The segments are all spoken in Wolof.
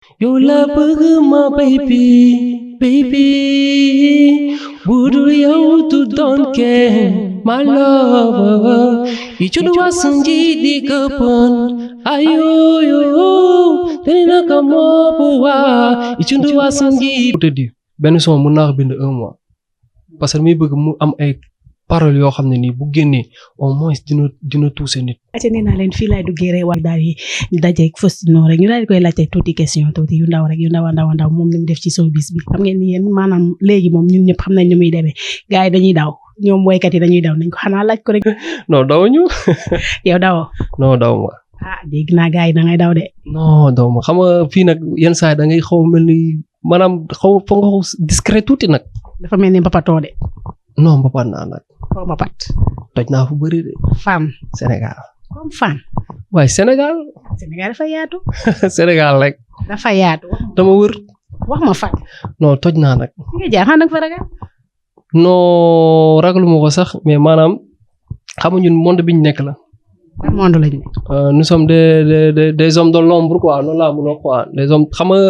yow la bëgg ma baby baby budul yow tu don't care my love ichunu wasunji di kapon ayoyo tenina kamo buwa ichunu wasunji te di benn son mën naa ko bind 1 mois parce que mi bëgg mu am ay parole yoo xam ne nii bu génnee au moins dina toucher nit. acca nee naa leen fii laay duggee rek wax daal di dajeeg Faustino rek ñu daal di koy laajte tuuti question tuuti yu ndaw rek yu ndaw moom li mu def ci showbiz bi xam ngeen ni yéen maanaam léegi moom ñun ñëpp xam nañ ni muy demee gars yi dañuy daw ñoom woykat yi dañuy daw nañ ko xanaa laaj ko rek. non dawuñu. yow dawoo. non daw ma. dégg naa gars yi da ngay daw de. non daw ma xam nga fii nag yenn saa yi da ngay xaw mel ni maanaam xaw fa nga xaw discret tuuti nag. dafa mel ni mbapatoo de. non mbapat naa nag. foo mbapat. toj naa fu bëri de. femme. Sénégal. comme femme. waaye Sénégal. Sénégal dafa yaatu. Sénégal rek. dafa yaatu. dama wër. wax ma fan. non toj naa nag. fi nga jaar xanaa fa ragal. non ragaluma ko sax mais maanaam xam nga ñun monde bi ñu nekk la. ban monde lañ ne. nous sommes des hommes de l'ombre quoi noonu laa mënoo quoi des hommes xam nga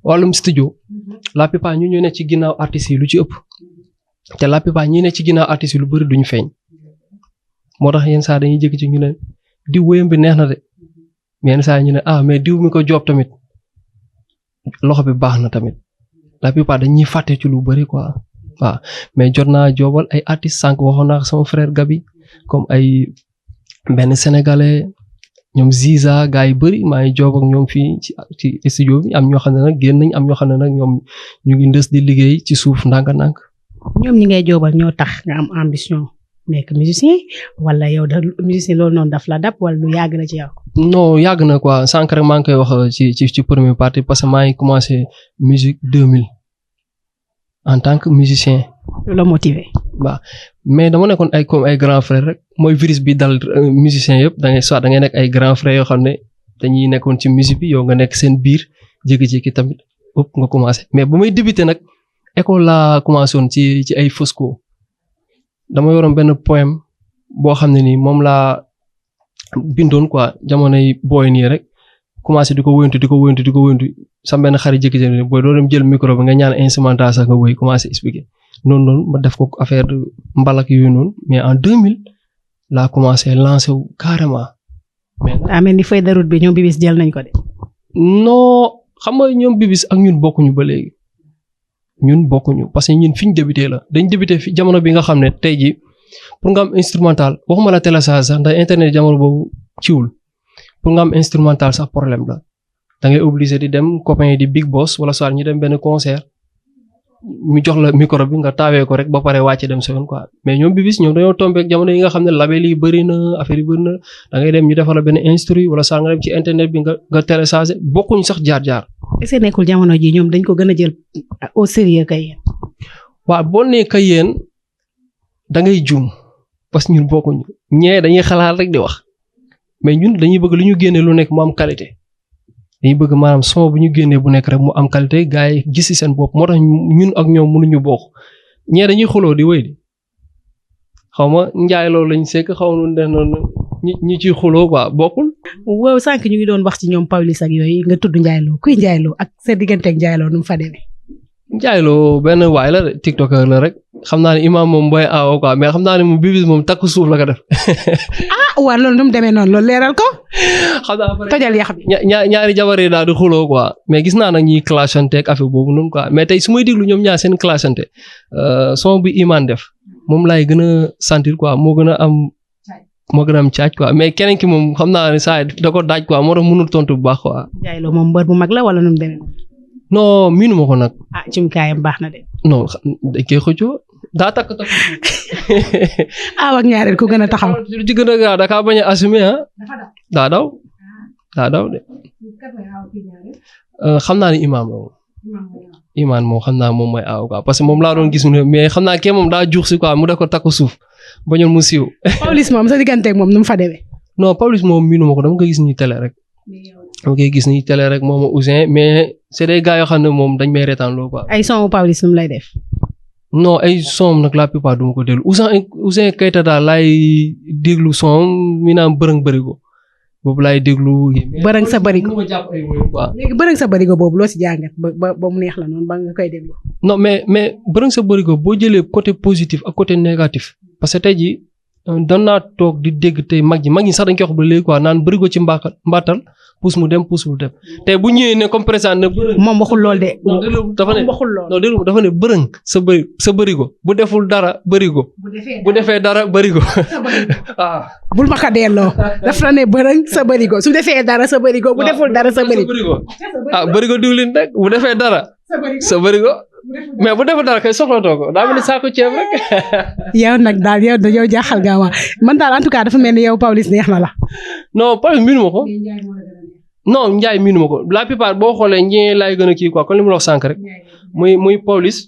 wàllum studio. la plupart ñu ne ci ginnaaw artistes yi lu ci ëpp. te la plupart ñi ne ci ginnaaw artistes yi lu bëri duñu feeñ. moo tax yenn saa dañuy jékki ci ñu ne diw wéyam bi neex na de mais yenn saa ñu ne mais diw mi ko job tamit loxo bi baax na tamit la plupart dañuy fàtte ci lu bëri quoi waaw mais jot naa joobal ay artistes sànq waxoon naa sama frère Gabi comme ay benn sénégalais ñoom Ziza gars yi bëri maa ngi joob ak ñoom fii ci studio bi am ñoo xam ne nag génn nañ am ñoo xam ne nag ñoom ñu ngi ndës di liggéey ci suuf ndànk-ndànk. ñoom ñi ngay joobal ñoo tax nga am ambition nekk musicien wala yow da musicien loolu noonu daf la dab wala lu yàgg na ci yow. non yàgg na quoi sànq rek maa ngi koy wax ci première partie parce que maa ngi commencé musique 2000 en tant que musicien. lu la motivé. waaw mais dama nekkoon ay comme ay grand frère rek mooy virus bi dal musicien yëpp da ngay nekk ay grand frère yoo xam ne dañuy nekkoon ci musique bi yow nga nekk seen biir jékki-jékki tamit ëpp nga commencé mais bu may débuté nag. école laa commencé woon ci ay Fosco dama yoroon benn poème boo xam ne nii moom laa bindoon quoi jamonoy booy nii rek commencé di ko wëntu sa benn xarit jékki-jékki booy doo dem jël micro bi nga ñaan instrumental sax nga wëy commencé expliquer noonu ma def ko affaire de mbalak yooyu noonu mais en 2000 laa commencé lancé wu carrément. mais daa mel ni feuille de route bi ñoom Bibis jël nañ ko de. non xam nga ñoom Bibis ak ñun bokkuñu ba léegi. ñun bokkuñu parce que ñun fi ñu débuté la dañ débuté fi jamono bi nga xam ne tey jii pour nga am instrumental waxuma la télécharge sax ndax internet jamono boobu ciwul pour nga am instrumental sax problème la da ngay obligé di dem copain yi di big boss wala soit ñu dem benn concert mu jox la micro bi nga taawee ko rek ba pare wàcce dem sa yoon quoi mais ñoom Bibis ñoom dañoo tombé ak jamono yi nga xam ne label yi bëri na affaire yi bëri na da ngay dem ñu defal la benn instru wala soit nga dem ci internet bi nga téléchargé bokkuñ sax jaar-jaar. est-ce que nekkul jamono ji ñoom dañ ko gën a jël au sérieux kay yéen. waaw boo nee kay yéen da ngay juum parce que ñun bokkuñu ñee dañuy xalaat rek di wax mais ñun dañuy bëgg lu ñu génnee lu nekk mu am qualité dañuy bëgg maanaam son bu ñu génnee bu nekk rek mu am qualité gars yi gis ci seen bopp moo tax ñun ak ñoom mënuñu bokk ñee dañuy xuloo di wéy di xaw ma njaay loolu lañ sekk xaw ma nu noonu ñi ciy xuloo quoi bokkul. waaw sànq ñu ngi doon wax ci ñoom Pawlish ak yooyu nga tudd Ndiaye Lo kuy Ndiaye Lo ak sa digganteeg Ndiaye Lo nu mu fa demee. Ndiaye Lo benn waay la tiktoker la rek xam naa ne imaam moom booy aaw quoi mais xam naa ne moom Bibis moom takk suuf la ko def. waaw loolu nu mu demee noonu loolu leeral ko. xam naa tojal yax bi. ñaari jabar yi daal di xuloo quoi mais gis naa nag ñuy clashante ak affaire boobu noonu quoi mais tey su may déglu ñoom ñaar seen clashante son bi Iman def moom laay gën a sentir quoi moo gën a am caaj quoi mais keneen ki moom xam naa ne saa da ko daaj quoi moo tax mënul tontu bu baax quoi. Ndiaye Lo moom mbër bu mag la wala nu mu demee. non miinu ma ko nag. cumkaayam baax na de. non dañ koy xëccoo daa takk. ak ñaareel ku gën a taxaw. lu ci gën a gaaw da kaa bañ a assumer daa daw de. xam naa ne imaam la Iman moom xam naa moom mooy aaw quoi parce que moom laa doon gis mais xam naa kee moom daa juux si quoi mu def ko takk suuf bañoon mu siiw. Pawlish moom sa digganteeg moom nu mu fa demee. non Pawlish moom miinu ma ko dama koy gis nii télé rek. moom Ouzin mais c'est des gars yoo xam ne moom dañ may reetaan loo quoi. ay son Pawlish nu mu lay def. non ay son nag la plupart du ma ko déglu Ouzin Keita daal laay déglu son mi naan bërëng bëri ko boobu laay déglu. bërëng sa bërigo ma jàpp ay woy quoi. léegi bërëng sa bërigo boobu loo si jàngat ba mu neex la noonu ba nga koy déglu. non mais bërëng sa bërigo boo jëlee côté positif ak côté négatif parce que tey jii doon naa toog di dégg tey mag ñi sax dañ koy wax ba léegi quoi naan bërigo ci mbaatal puus mu dem puus mu dem tey bu ñëwee ne comme président ne bërëng. moom waxul lool de. dafa ne waxul lool. non déglu dafa ne bërëng sa bërigo bu deful dara bërigo. bu defee dara bërigo. waaw. bul ma ko delloo daf la ne bërëng sa bërigo su defee dara sa bërigo bu deful dara sa bërigo. ah bërigo diwlin rek bu defee dara. sa bërigo. mais bu deful dara kay soxlatoo ko daa mel ni saako ceeb rek. yow nag daal yow jaaxal nga waa man daal en tout cas dafa mel ni yow Pawlish neex na la. non Pawlish miinu ma ko. non Ndiaye miinu ma ko la plupart boo xoolee ñii laay gën a kii quoi comme li ma la wax sànq rek muy Pawlish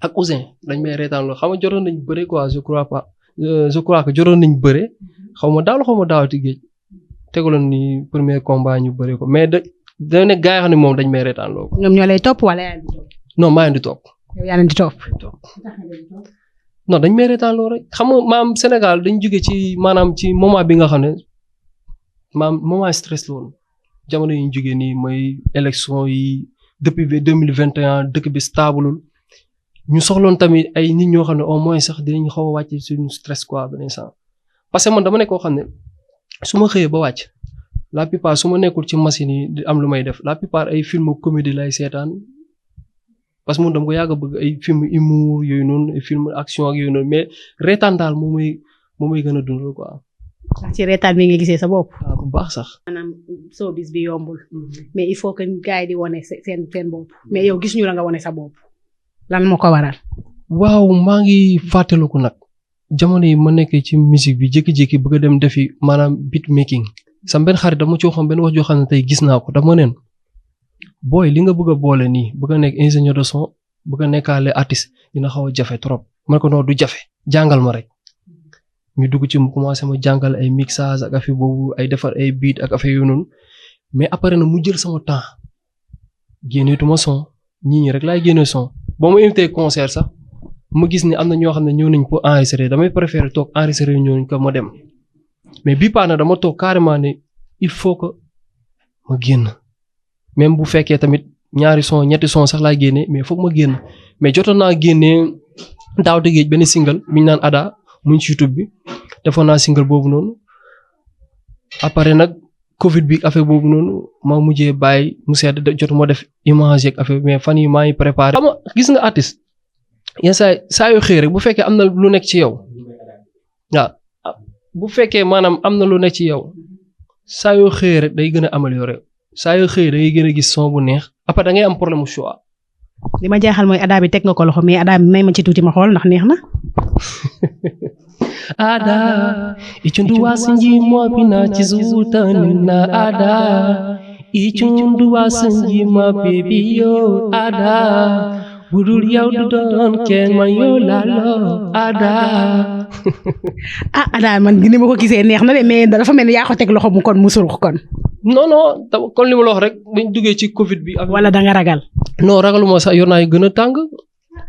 ak Ouzin dañ may reetaan loo xam nga jotoon nañ bëre quoi je crois que jotoon nañ bëre xaw ma daawati géej tegaloon ni premier combat ñu bëre ko mais da ne gaa yi xam ne moom dañ may reetaan loo. ñoom ñoo lay topp wala yaa ngi topp. non maa ngi di topp. yow yaa ngi di topp. non dañ may reetaan loo rek xam nga maam Sénégal dañ jóge ci maanaam ci moment bi nga xam ne maam moment stress la woon jamono yi ñu jógee nii mooy élection yi depuis 2021 dëkk bi staabulul ñu soxloon tamit ay nit ñoo xam ne au moins sax dinañ xaw a wàcc suñu stress quoi beneen sens parce que man dama nekk koo xam ne su ma xëyee ba wàcc la plupart su ma nekkul ci machine yi di am lu may def la plupart ay film comédie lay seetaan parce que moom dama ko yàgg a bëgg ay film humour yooyu noonu ay film action ak yooyu noonu mais reetaan daal moom mooy gën a dundal quoi. ndax ci reetaan bi nga gisee sa bopp. waaw bu baax sax. maanaam showbiz bi yombul. mais il faut que gars yi di wane seen bopp mais yow gis ñu la nga wane sa bopp lan moo ko waral. waaw maa ngi fàttaliku nag jamono yi ma nekkee ci musique bi jékki-jékki bëgg a dem defi maanaam beat making sam benn xarit dama ci waxoon benn wax joo xam ne tey gis naa ko dama neen booy li nga bëgg a boole nii bëgg a nekk ingénieur de son bëgg a nekkaale artiste dina xaw a jafe trop ma ko non du jafe jàngal ma rek ñu dugg ci mu commencé ma jàngal ay mixage ak affaire boobu ay defar ay beat ak affaire yooyu noonu mais après na mu jël sama temps génneetuma son ñi rek laay génne son boo ma invité concert sax ma gis ni am na ñoo xam ne ñëw nañ pour enregistrer damay préférer toog enregistrer ñooñu ko ma dem mais bii paa na dama toog carrément ne il faut que ma génn même bu fekkee tamit ñaari son ñetti son sax laay génne mais foog ma génn mais jotoon naa génnee daaw te géej benn single mi ñu naan Ada mu ci YouTube bi defoon naa single boobu noonu après nag Covid bi affaire boobu noonu maa mujjee bàyyi mu sedd jot moo def image yeeg affaire mais fan yi maa ngi préparé. xam nga gis nga artiste yenn saa yoo xëy rek bu fekkee am na lu nekk ci yow waaw bu fekkee maanaam am na lu nekk ci yow saa yoo xëy rek day gën a amélioré saa yoo xëy da ngay gën a gis son bu neex après da ngay am problème mu choix. li ma jaaxal mooy Ada bi teg nga ko loxo mais Ada bi may ma ci tuuti ma xool ndax neex na. Ada ichundu wasinji mwapina chizutani na Ada ichundu wasinji ma baby yo Ada budul yow du doon kenn man yo lalo Ada. Ada man ni ma ko gisee neex na de mais dafa mel ni yaa ko teg loxo mu kon musul kon. non kon li ma la wax rek bañ duggee ci Covid bi. wala da nga ragal. non ragaluma sax yor naa yu gën a tàng.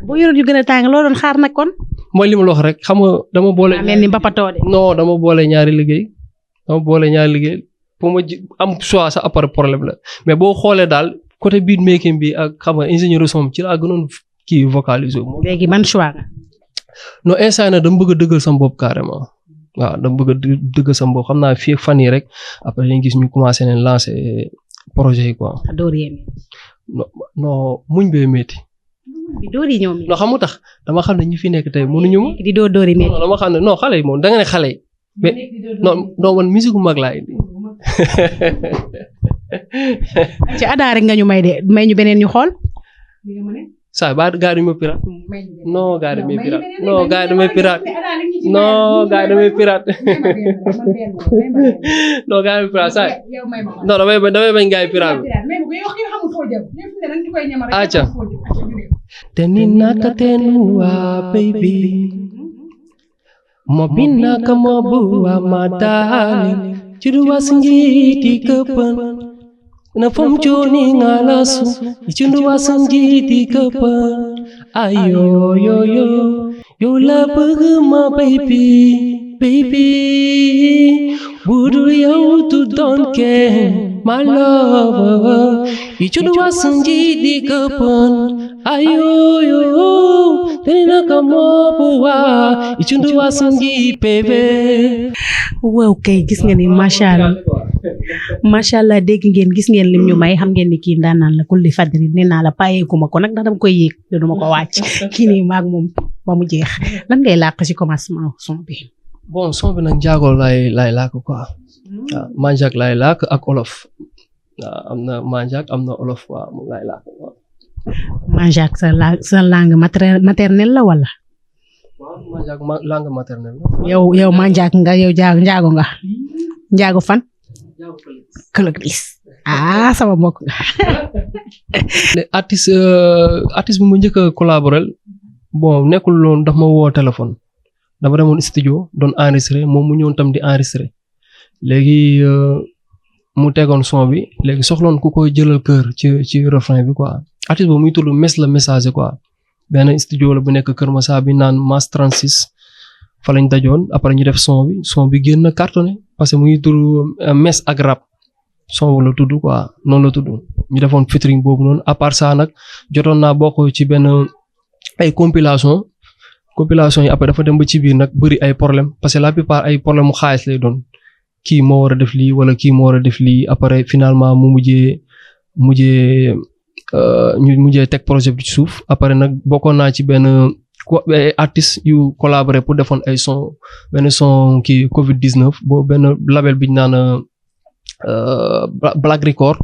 boo yoroon yu gën a tàng loo doon xaar nag kon. mooy li ma la wax rek xam nga dama boole. mel ni mbapatoo de. non dama boole ñaari liggéey pour ma am choix sax après problème la mais boo xoolee daal côté beat making bi ak xam nga ingénieur son ci laa gënoon kii vocaliser. léegi man choix nga. non instant nag dama bëgg a dëggal sama bopp carrément waaw dama bëgg a dëggal sama bopp xam naa fii ak fan yi rek après dañuy gis ñu commencé leen lancer projet yi quoi. dóor yee non muñ bee métti. dóor yi ñoom non xam nga tax dama xam ne ñi fi nekk tey mënuñu ma. di dóor yi métti. non dama xam ne non xale yi moom da nga ne xale yi. mais non man musique bu mag laa indi. ci Ada rek nga ñu may de may ñu beneen ñu xool. saa ba gaa yi ma pirate. non gaa yi damay pirate non gaa yi damay pirate. non gaa yi damay pirate. non gaa yi damay pirate saa non damay bañ gaa yi pirate. acca. te ni naka tenu wa baby. mo binaka mo buwa matali. Chiruwa sinjiti kapan. Na fam joni ngalasu. Chiruwa sinjiti kapan. Ayo yo yo. Yo la ma baby. Baby. budul yow tu don't care my love ichundu wasunji di kapon ayoyo tenina kamo buwa ichundu wasunji bebe. waaw kay gis nga ni macha allah dégg ngeen gis ngeen lim ñu may xam ngeen ni kii ndaanaan la kulli fadri nee naa la payeeku ma ko nag ndax dama koy yéeg te duma ko wàcc kii nii maag moom ba mu jeex lan ngay làq ci commencement son bi. bon son bi nag njaago lay làkk quoi waaw manjak lay làkk ak olof waaw am na manjak am na olof quoi moom lay làkk waaw. manjak sa langue maternelle la wala. waaw manjak langue maternelle la. yow manjak nga yow njaago nga njaago fan. Këlëgris sama mbokk nga. artiste bi mu njëkk a collaborer bon nekkul loon daf ma woo téléphone dafa demoon studio doon enregistré moom mu ñëwoon tam di enregistré léegi mu tegoon son bi léegi soxloon ku koy jëlal kër ci refrain bi quoi artiste boobu muy tudd Mes la message quoi benn studio la bu nekk Kër Massa bi naan Mass 36 fa lañ dajoon après ñu def son bi génn cartonné parce que mu ngi tudd Mes ak rap son la tudd quoi noonu la tudd ñu defoon featuring boobu noonu à part ça nag jotoon naa bokk ci benn ay compilation yi après dafa dem ba ci biir nag bëri ay problème parce que la plupart ay problème mu xaalis lay doon kii moo war a def lii wala kii moo war a def lii après finalement mu mujjee teg projet bi ci suuf après nag bokkoon naa ci benn artiste yu collaboré pour defoon ay benn son kii Covid 19 boobu benn label bi ñu naan Black Record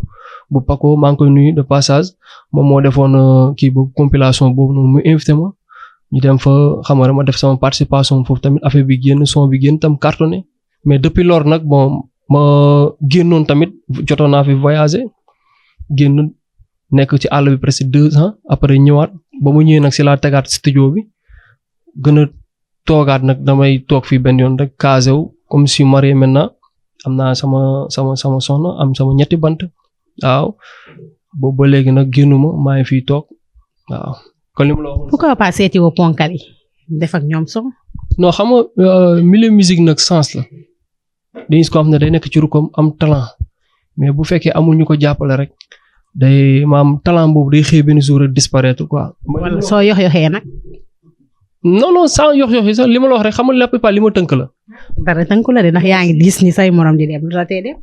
bu Paco maa ngi koy nuyu de passage moom moo defoon kii boobu compilation boobu noonu mu invité ma ñu dem fa xam nga ma def sama participation foofu tamit affaire bi génn son bi génn tam cartonné mais depuis lors nag bon ma génnoon tamit jotoon naa fi voyager génn nekk ci àll bi presque 2 ans après ñëwaat ba mu ñëwee nag si laa tegaat studio bi gën a toogaat nag damay toog fii benn yoon rek casé wu comme je suis marié maintenant am naa sama soxna am sama ñetti bant waaw boobu ba léegi nag génnuma maa ngi fii toog waaw. kon li mu la wax. pourquoi pas seeti woo ponkal yi def ak ñoom son. non xam nga milieu musique nag sens la dañu ko xam ne day nekk ci rukom am talent mais bu fekkee amul ñu ko jàppale rek day maam talent boobu day xëy benn jour rek disparaître quoi. wala soo yox-yoxee nag. non sans yox-yox sax li ma la wax rek xam nga la plupart li ma tënk la. dara tënku la de ndax yaa ngi gis ni say morom di dem lu la tee dem.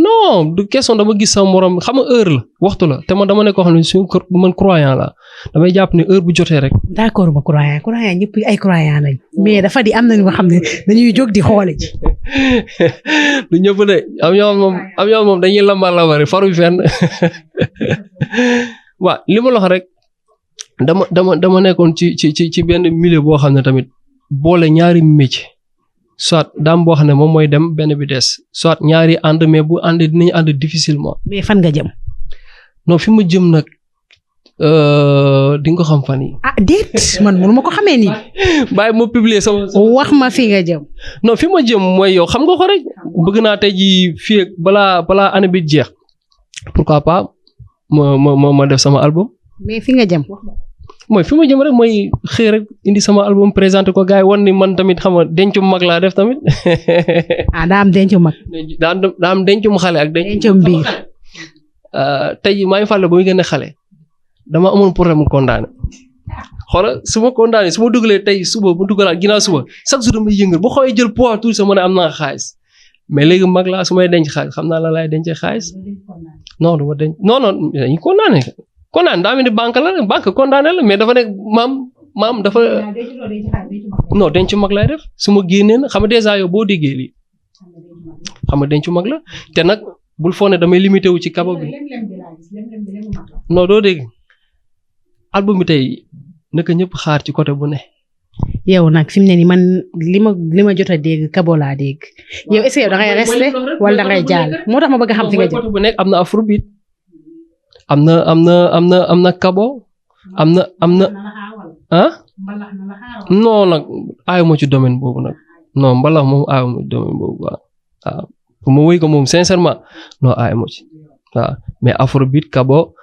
non du question dama gis sama morom xam nga heure la waxtu la te man dama ne ko xam ne suñu man croyant la damay jàpp ne heure bu jotee rek. d'accord ma croyant ñëpp ay croyant lañ mais dafa di am na ñoo xam ne dañuy jóg di xoole ji. du ñëpp de am ñoo moom dañuy lambar faru fenn waaw li ma la wax rek dama nekkoon ci benn milieu boo xam ne tamit boole ñaari métier. soit daam boo xam ne moom mooy dem benn bi des soit ñaari ànd mais bu ànd dinañu ànd difficilement. mais fan nga jëm. non fi ma jëm nag di nga ko xam fan yi. ah déet man mënu ma ko xamee nii. bàyyi ma publier sama. wax ma fi nga jëm. non fi ma jëm mooy yow xam nga ko rek bëgg naa tey jii fii ak balaa année bi jeex pourquoi pas ma def sama album. mais fi nga jëm. mooy fi ma jëm rek mooy xëy rek indi sama album présenté ko gars yi wan ni man tamit xam nga dencum mag laa def tamit. daa am dencum mag. daa am dencum xale ak dencum biir. tey jii maa ngi fàlle ba muy gën a xale dama amoon problème mu condamné xoolal su ma condamné su ma dugalee tey suba bu dugalaat ginnaaw suba chaque jour damay yëngal bu xawee jël poids tout ça ma ne am naa xaalis mais léegi mag laa su may denc xaalis xam naa la laay dencee xaalis non du ma denc non dañuy condamné. condamné daa mel ni banque la banque condamné la mais dafa nekk maam dafa. non denc mag lay def su ma génnee na xam nga dèjà yow boo déggee lii xam nga denc mag la te nag bul foo ne damay limité wu ci kaba bi non doo dégg album bi tey naka ñëpp xaar ci côté bu ne. yow nag fi mu ne nii man li ma jot a dégg kabo laa dégg yow est-ce que yow da ngay resté wala da ngay jàll moo tax ma bëgg a xam fi nga jëm. côté bu nekk am na afrobeat am na kabo am na ah non nag aayuma ci domaine boobu nag non mbalax moom aayuma ci domaine boobu waaw pour ma wéy ko moom sincèrement non aayuma ci waaw mais afrobeat kabo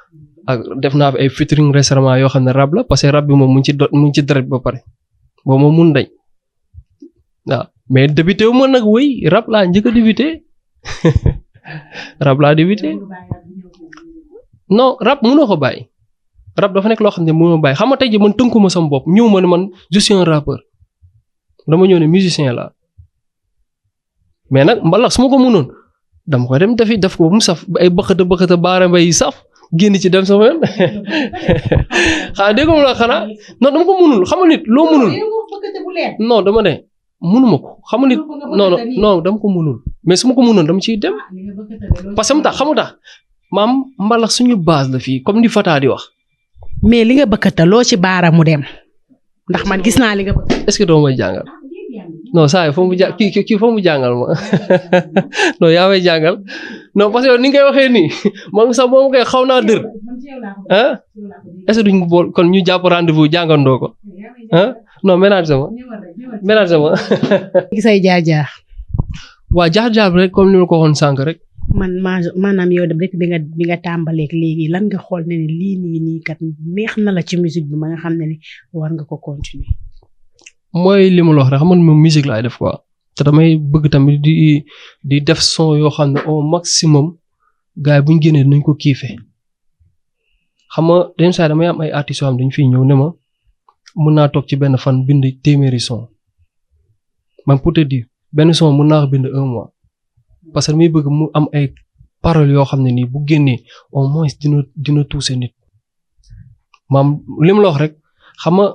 ak def naa fi ay featuring récemment yoo xam ne rap la parce que rap bi moom mu ngi ci deret ba pare boobu moom mun dañ waaw mais débuté wu ma nag wëy rap laa njëkk a débuté rap laa débuté non rap mënoo ko bàyyi rap dafa nekk loo xam ne mënoo bàyyi xam nga tey jii man tënkuma sama bopp ñëw ma ne man je suis un rappeur dama ñëw ne musicien la mais nag mbalax su ma ko mënoon dama koy dem def ko ba mu saf ay bëqata baara mbay saf génn ci dem sama yoon xanaa dégg nga xanaa non dama ko mënul xam nga nit loo mënul non dama ne mënuma ko xam nga nit non dama ko mënul mais su ma ko mënoon dama ciy dem parce que mu tax xam nga tax maam mbalax suñu base la fii comme ni Fata di wax. mais li nga bëkkata loo ci baara mu dem ndax man gis naa li nga bëgg. est-ce que doo may jàngal non saa yi foo mu ja kii foo mu jàngal ma non yaa may jàngal non parce que yow ni nga koy waxee nii moom sax moom koy xaw naa dër ah est-ce que duñ bool kon ñu jàpp rendez-vous jàngandoo ko ah non ménage sama gisay jaar-jaar. waa jaar-jaar rek comme ni ma ko waxoon sànq rek. maanaam yow rek bi nga tàmbaleeg léegi lan nga xool ne ni lii nii kat neex na la ci musique bi ma nga xam ne ni war nga ko continuer. mooy li ma la wax rek xam nga moom musique laay def quoi te damay bëgg tamit di def son yoo xam ne au maximum gars yi bu ñu génnee dinañ ko kiife xam nga yenn saa damay am ay artistes yoo xam dañu fiy ñëw ne ma mën naa toog ci benn fan bind téeméeri son man pour te dire benn son mën naa ko bind 1 mois. parce que damay bëgg mu am ay paroles yoo xam ne nii bu génnee au moins dina toucher nit maam li mu la wax rek xam nga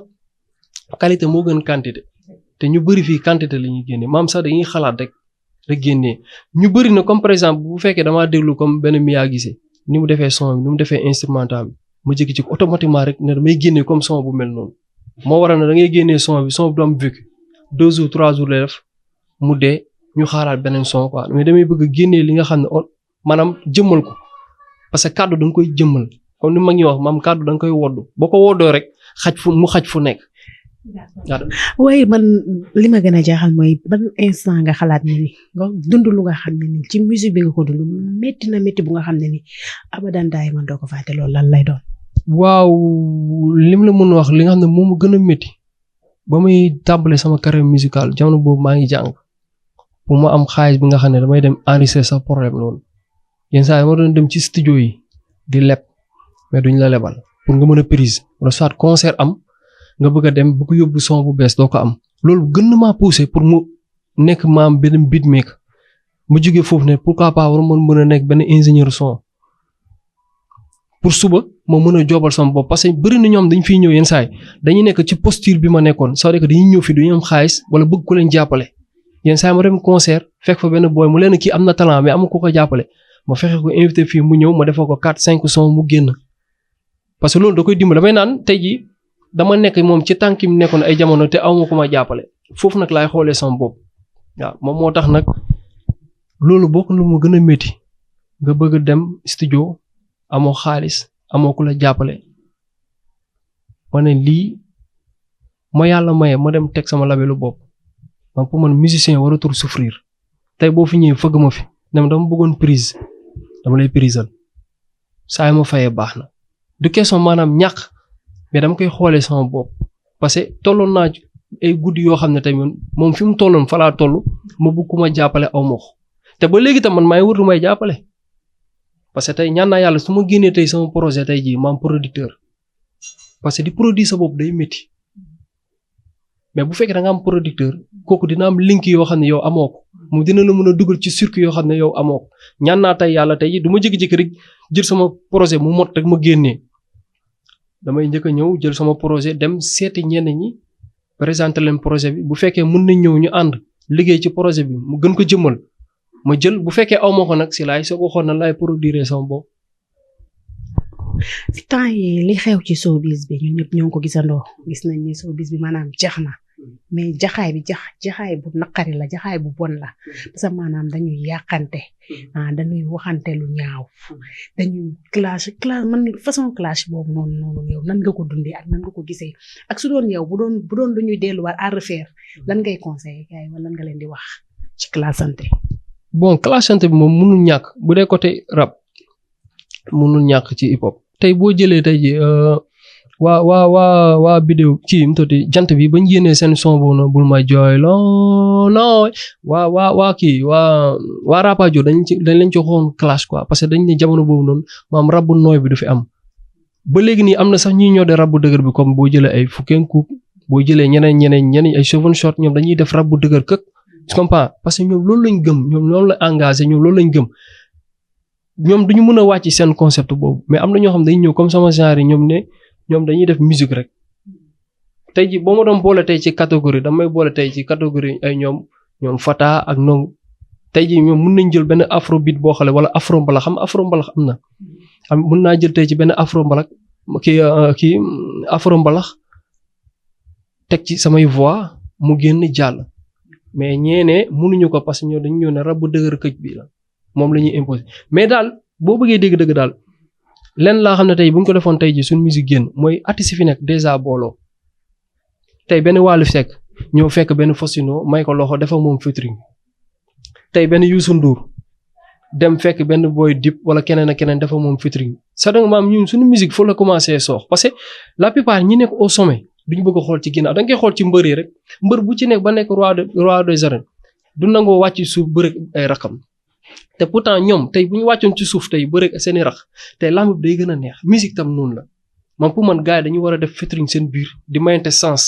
qualité moo gën quantité te ñu bëri fii quantité la ñuy génnee maam sax dañuy xalaat rek génnee ñu bëri na comme par exemple bu fekkee damaa déglu comme benn Mia Guissé ni mu defee son bi ni mu defee instrumental bi ma jékki-jékki automatiquement rek ne damay génnee comme son bu mel noonu moo waral na da ngay génnee son bi du am vécu 2 jours 3 jours lay def mu dee. ñu xaaraat beneen son quoi mais damay bëgg génnee li nga xam ne maanaam jëmmal ko parce que kàddu da nga koy jëmmal comme ni mag ñi wax maam kàddu da nga koy woddu boo ko woddoo rek xaj fu nekk. waaye man li ma gën a jaaxal mooy ban instant nga xalaat ne ni nga dund lu nga xam ne ni ci musique bi nga ko dund métti bu nga xam ne ni abadan daay man doo ko fàtte loolu lan lay doon. waaw lim la mën a wax li nga xam ne moom mu gën a métti ba muy tàmbale sama carrière musicale jamono boobu maa ngi jàng. pour ma am xaalis bi nga xam ne damay dem enregistrer sa problème loolu yenn saa yi ma doon dem ci studio yi di leb mais duñ la lebal pour nga mën a prise wala soit concert am nga bëgg a dem bu ko yóbbu son bu bees doo ko am loolu gën na maa poussé pour mu nekk ma am benn beatmaker mu jógee foofu ne pourquoi pas war mën a nekk benn ingénieur son pour suba ma mën a joobal sama bopp parce que bëri na ñoom dañ fiy ñëw yenn saa yi dañuy nekk ci posture bi ma nekkoon ça veut dire que dañuy ñëw fi duñu am xaalis wala bëgg ku leen jàppale. yenn saa yi ma dem concert fekk fa benn boy mu leen kii am na talent mais amul ku ko jàppale ma fexe ko invité fii mu ñëw ma defal ko 4-5 son mu génn parce que loolu da koy dimbali damay naan tey jii dama nekk moom ci tànk mi nekkoon ay jamono te aw ma ko ma jàppale foofu nag laay xoolee sama bopp waaw moom moo tax nag loolu bokk lu mu gën a métti nga bëgg a dem studio amoo xaalis amoo ku la jàppale ma ne lii ma yàlla maye ma dem teg sama labelu bopp. man pour man musicien waratul souffrir tey boo fi ñëwee fëgg ma fi dama bëggoon prise dama lay prisal saa yi ma fayee baax na du question maanaam ñàkk mais dama koy xoolee sama bopp parce que tolloon naa ay guddi yoo xam ne tamit moom fi mu tolloon fa laa toll ma bëgg ku ma jàppale aw ma ko te ba léegi tam man maay wër lu may jàppale parce que tey ñaan naa yàlla su ma génnee tey sama projet tey jii maam producteur parce que di produire sa bopp day métti. mais bu fekkee da nga am producteur kooku dina am link yoo xam ne yow amoo ko moom dina la mën a dugal ci circuit yoo xam ne yow amoo ko ñaan naa tey yàlla tey du ma jékki-jékki rek jël sama projet mu mot rek ma génnee damay njëkk a ñëw jël sama projet dem seeti ñenn ñi présenter leen projet bi bu fekkee mën nañ ñëw ñu ànd liggéey ci projet bi mu gën ko jëmmal ma jël bu fekkee aw ma ko nag si laay soo ko xool na laay produire sama bopp. temps yi li xew ci showbiz bi ñun ñëpp ñoo ngi ko gisandoo gis nañ ne showbiz bi maanaam jax na mais jaxaay bu naqari la jaxaay bu bon la parce que maanaam dañuy yàqante dañuy waxante lu ñaaw dañuy clash man façon clash boobu noonu yow nan nga ko dundee ak nan nga ko gisee ak su doon yow bu doon lu ñuy delluwaat à refaire lan ngay conseiller gars yi wala lan nga leen di wax ci clashante. bon clashante bi moom mënul ñàkk bu dee côté rap mënul ñàkk ci hip hop tey boo jëlee tey ji waa vidéo kii mu tudd jant bi bañ génnee seen son boobu noonu bul ma jooy non waa kii waa Rapadio dañ leen ci xoon clash quoi parce que dañ ne jamono boobu noonu maam rabu nooy bi du fi am ba léegi nii am na sax ñuy ñoo de rabu dëgër bi comme boo jëlee ay Fuken Cook boo jëlee ñeneen ay Seven Shot ñoom dañuy def rabu dëgër këk tu comprends parce que ñoom loolu lañ gëm ñoom loolu la engagé ñoom loolu lañ gëm ñoom duñu mën a wàcc seen concept boobu mais am na ñoo xam dañuy ñëw comme sama genre yi ñoom dañuy def musique rek tey ji boo ma doon boole tey ci catégorie damay boole tey ci catégorie ay ñoom Fata ak noonu tey ji ñoom mën nañ jël benn afrobeat boo xale wala afro mbalax xam afro mbalax am na mën naa jël tey ci benn afro mbalax kii afro mbalax teg ci samay voix mu génn jàll mais ñeene mënuñu ko parce que ñoo dañu ñëw ne rab bu dëgër këj bi la moom la ñuy imposer mais daal boo bëggee dégg-dëgg daal lenn laa xam ne tey bu ñu ko defoon tey ji suñu musique génn mooy artiste fi nekk déjà booloo tey benn Wally Seck ñëw fekk benn Fosino may ko loxo dafa moom featuring tey benn Youssou Ndour dem fekk benn boy Dip wala keneen ak keneen dafa moom featuring c'est-à-dire maam ñun suñu musique foofu la commencé soox parce que la plupart ñi nekk au sommet duñu bëgg a xool ci ginnaaw da nga koy xool ci mbër yi rek mbër bu ci nekk ba nekk roi des arènes du nangoo wàcc suuf bëre ay rakam te pourtant ñoom tey bu ñu wàccoon ci suuf tey bëre seen i rax tey lamb bi day gën a neex musique tam noonu la man pour man gars yi dañu war a def featuring seen biir di mayante sens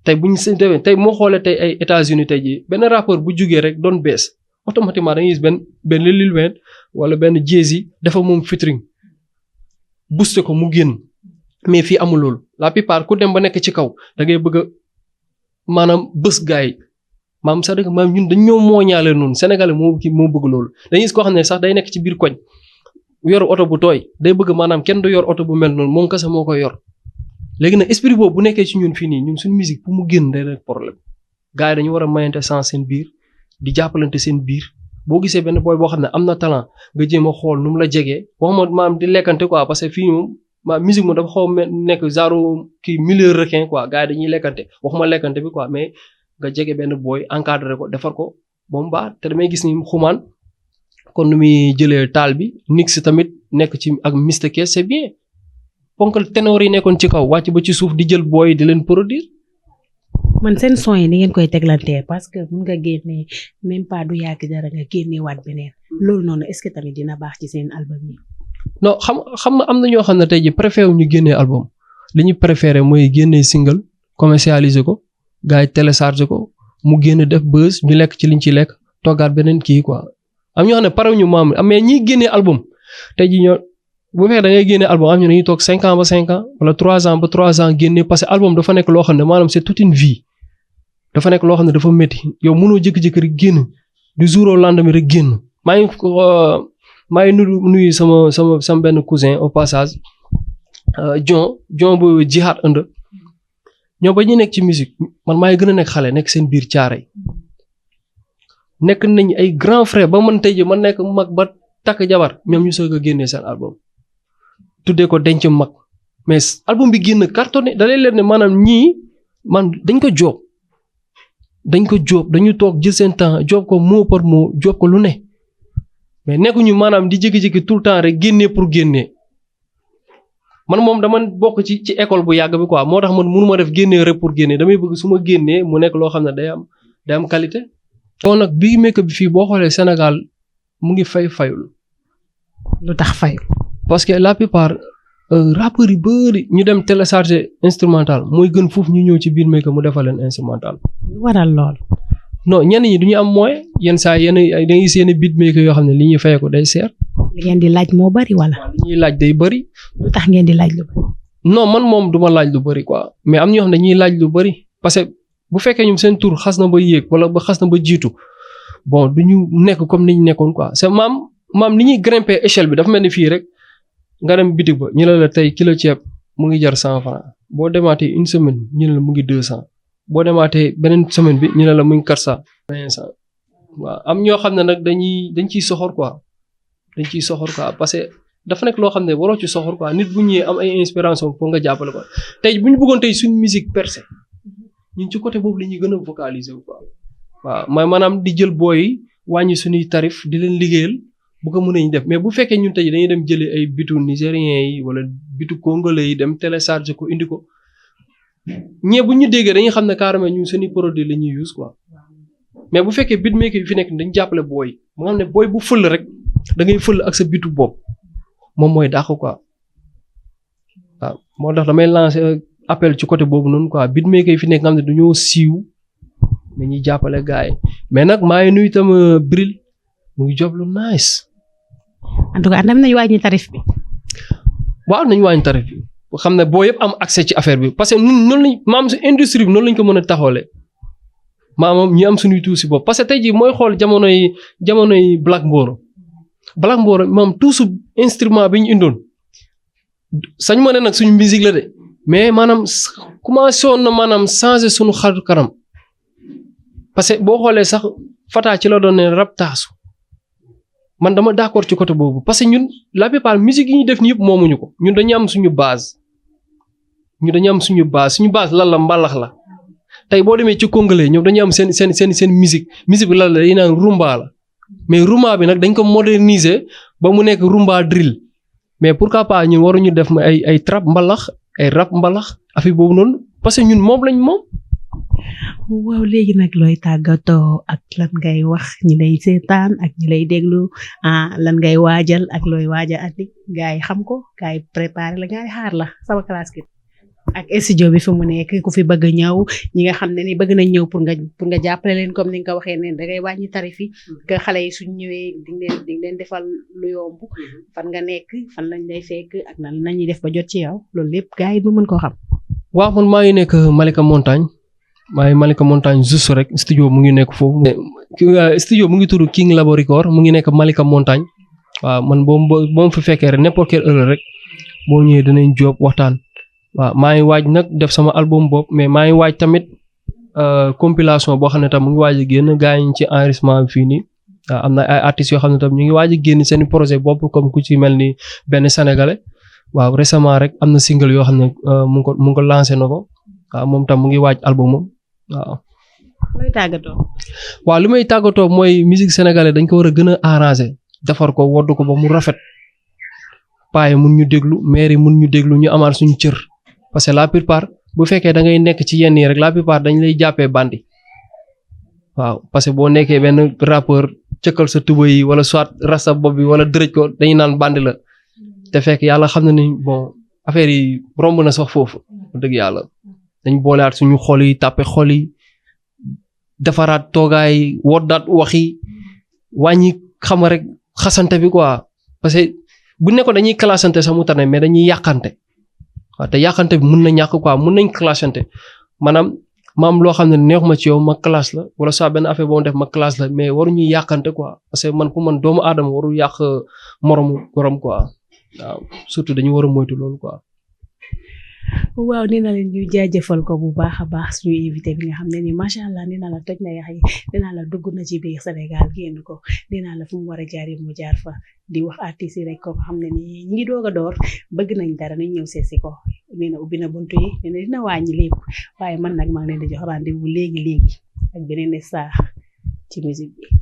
tey bu ñu seen demee tey moo xoolee tey ay États-Unis tey jii benn rappeur bu jugee rek doon bees automatiquement dañuy gis benn Lil Wayne wala benn Jay-Z dafa moom featuring booster ko mu génn mais fii amul loolu la plupart ku dem ba nekk ci kaw da ngay bëgg a maanaam bës gars yi maam sax dëgg maam ñun dañ ñoo mooñaale noonu Sénégalais moo bëgg loolu dañuy gis koo xam ne sax day nekk ci biir koñ yor oto bu tooy day bëgg maanaam kenn du yor oto bu mel noonu moom kese moo koy yor léegi nag esprit boobu bu nekkee ci ñun fii nii ñun suñu musique pour mu génn day rek problème gars yi dañu war a mayante sens seen biir di jàppalante seen biir boo gisee benn boy boo xam ne am na talent nga jéem a xool nu mu la jegee waxuma maam di lekkante quoi parce que fii moom ma musique moom dafa xaw a nekk genre kii milieu requin quoi gars yi dañuy lekkante waxuma lekkante bi quoi mais nga jege benn boy encadré ko defar ko ba mu baax te damay gis ni xumaan kon nu muy jëlee taal bi nix tamit nekk ci ak Mr K c'est bien ponkal ténor yi nekkoon ci kaw wàcc ba ci suuf di jël boy di leen produire. man seen son yi ni ngeen koy teglantee parce que mun nga génnee même pas du yàgg dara nga génnee waat beneen loolu noonu est-ce que tamit dina baax ci seen album yi. non xam nga am na ñoo xam ne tey ji préféré ñu génnee album li ñu préféré mooy génnee single commercialiser ko gars yi télécharger ko mu génn def buzz ñu lekk ci liñ ci lekk toggaat beneen kii quoi am ñoo xam ne pare ñu maam mais ñiy génnee album tey ji ñoo bu fekkee da ngay génnee album am ñu dañuy toog 5 ans ba 5 ans wala 3 ans ba 3 ans génnee parce que album dafa nekk loo xam ne maanaam c'est toute une vie dafa nekk loo xam ne dafa métti yow mënoo jékki-jékki rek génn du jour au lendemain rek génn maa ngi nuyu sama benn cousin au passage John bu Jihad Inde ñoo ba ñu nekk ci musique man maa ngi gën a nekk xale nekk seen biir caare nekk nañ ay grand frère ba man tey ji man nekk mag ba takk jabar ñoom ñu soog a génnee seen album tuddee ko denc mag mais album bi génn cartonné da lay leer ne maanaam ñii man dañ ko jóob dañu toog jël seen temps jóob ko mot par mot jóob ko lu ne mais nekkuñu maanaam di jékki-jékki tout le temps rek génnee pour génnee man moom dama bokk ci école bu yàgg bi quoi moo tax man mënuma def génnee rek pour génnee damay bëgg su ma génnee mu nekk loo xam ne day am qualité. kon nag bii make bi fii boo xoolee Sénégal mu ngi fayul. lu tax fayul. parce que la plupart rappeurs yu bëri ñu dem télécharger instrumental mooy gën foofu ñu ñëw ci biir make mu defal leen instrumental. waral lool. non ñenn ñi du ñu am moyen yenn saa yenn da ngay gis yenn beatmaker yoo xam ne li ñuy fay ko day seer. li ngeen di laaj moo bari wala. li ñuy laaj day bari. lu tax ngeen di laaj lu bari. non man moom du ma laaj lu bari quoi mais am ñoo xam ne dañuy laaj lu bari parce que bu fekkee ñoom seen tur xas na ba yéeg wala ba xas na ba jiitu bon du ñu nekk comme ni ñu nekkoon quoi c'est maam ni ñuy grimper échelle bi dafa mel ni fii rek nga dem bitig ba ñu la tey kilo ceeb mu ngi jar 100 francs boo demaatee une semaine ñu ne la mu ngi 200. boo demaatee beneen semaine bi ñu ne la muy 400. 500 waaw am ñoo xam ne nag dañ ciy soxor quoi parce que dafa nekk loo xam ne waroo ci soxor quoi nit bu ñëwee am ay inspiration pour nga jàppale ko tey bu ñu bëggoon tey suñu musique percé ñun ci côté boobu la ñuy gën a vocaliser wu quoi waaw maanaam di jël booy wàññi suñuy tarif di leen liggéeyal bu ko mënee ñu def mais bu fekkee ñun tey dañuy dem jëlee ay bitu nigériens yi wala bitu congolais yi dem télécharger ko indi ko ñee bu ñu déggee dañuy xam ne carrément ñun seeni produit la ñuy use quoi mais bu fekkee beatmaker yi fi nekk dañ jàppale booy mu nga xam ne booy bu fël rek da ngay fël ak sa bitu bopp moom mooy dàq quoi waaw moo tax damay lancer appel ci côté boobu noonu quoi beatmaker yi fi nekk nga xam ne dañoo siiw dañuy jàppale gars yi mais nag maa ngi nuyu itam Bril mu ngi job lu nice. en tout cas dem nañu wàññi tarif bi. waaw nañu wàññi tarif bi xam ne boo yëpp am accès ci affaire bi parce que ñun noonu lañ maam si industrie bi noonu lañ ko mën a taxawalee maanaam ñu am suñuy tuuti bopp parce que tey jii mooy xool jamonoy Black Mboro moom tuusu instrument bi ñu indoon sañ ma ne nag suñu musique la de mais maanaam commencé woon na maanaam changer suñu xaru kanam parce que boo xoolee sax Fata ci la doon ne rap taasu man dama d'accord ci côté boobu parce que ñun la plupart musique yi ñuy def ni yëpp moomuñu ko ñun dañu am suñu base suñu base lan la mbalax la tey boo demee ci congolais ñoom dañu am seen musique bi lan la dañuy naan rumba la mais rumba bi nag dañ ko moderniser ba mu nekk rumba drill mais pourquoi pas ñun waruñu def ay trap mbalax ay rap mbalax affaire boobu noonu parce que ñun moom lañ moom. waaw léegi nag looy tàggatoo ak lan ngay wax ñi lay seetaan ak ñi lay déglu lan ngay waajal ak looy waajal andi gars yi xam ko gars yi préparé la gars yi xaar la sama classe gi ak studio bi fi mu nekk ku fi bëgg a ñëw ñi nga xam ne ni bëgg nañ ñëw pour nga jàppale leen comme ni nga ko waxee ne dangay wàññi tarif yi que xale yi suñ ñëwee di leen defal lu yomb fan nga nekk fan lañ lay fekk ak nan nañuy def ba jot ci yow loolu lépp gars yi bu mën koo xam. waaw man maa ngi nekk Malika Montagne juste rek studio mu ngi nekk foofu studio mu ngi tudd King Labo Record mu ngi nekk Malika Montagne waaw man boo fi fekkee rek n'importe quelle heure rek boo ñëwee danañ job waxtaan waaw maa ngi waaj nag def sama album bopp mais maa ngi waaj tamit compilation boo xam ne tam mu ngi waaj a génn gars yi ci enregistrement bi fii nii waaw am na ay artistes yoo xam ne tam ñu ngi waaj a génn seen projet bopp comme ku ci mel ni benn sénégalais waaw récemment rek am na single yoo xam ne mu ngi ko lancé na ko waaw moom tam mu ngi waaj album waaw. looy tàggatoo. waaw li may tàggatoo mooy musique sénégalais dañ ko war a gën a arranger defar ko wodd ko ba mu rafet paa yi mun ñu déglu maire yi mun ñu déglu ñu amaat suñu cër parce que la plupart bu fekkee da ngay nekk ci yenn yi rek la plupart dañ lay jàppee bandi waaw parce que boo nekkee benn rappeur cëkkal sa tuba yi wala soit rasta bopp bi wala dërëj ko dañuy naan bandi la te fekk yàlla xam na ni bon affaire yi romb na sax foofu dëgg yàlla. dañ booleaat suñu xol yi tàppe xol yi defaraat toogaay woddaat wax yi wàññi xam rek xasante bi quoi parce que bu nekkoon dañuy classante sax mu tane mais dañuy yàqante waaw te yàqante bi mun na ñàkk quoi mun nañ classante maanaam ma am loo xam ne neexuma ci yow ma classe la wala soit benn affaire boo def ma classe la mais waruñu yàqante quoi parce que man pour man doomu aadama warul yàq moromu borom quoi waaw surtout dañu war a moytu loolu quoi. waaw nee na leen ñu jaajëfal ko bu baax a baax suñu invité bi nga xam ne ni macha allah nee na la toj na yax yi nee naa la dugg na ci biir Sénégal génn ko nee naa la fu mu war a jaar mu jaar fa di wax artistes yi rek ko xam ne ni ñi ngi doog a door bëgg nañ dara nañ ñëw seesi ko nee na ubbi na buntu yi nee na dina wàññi lépp waaye man nag maa ngi leen di jox rendez-vous léegi ak beneen star ci musique bi.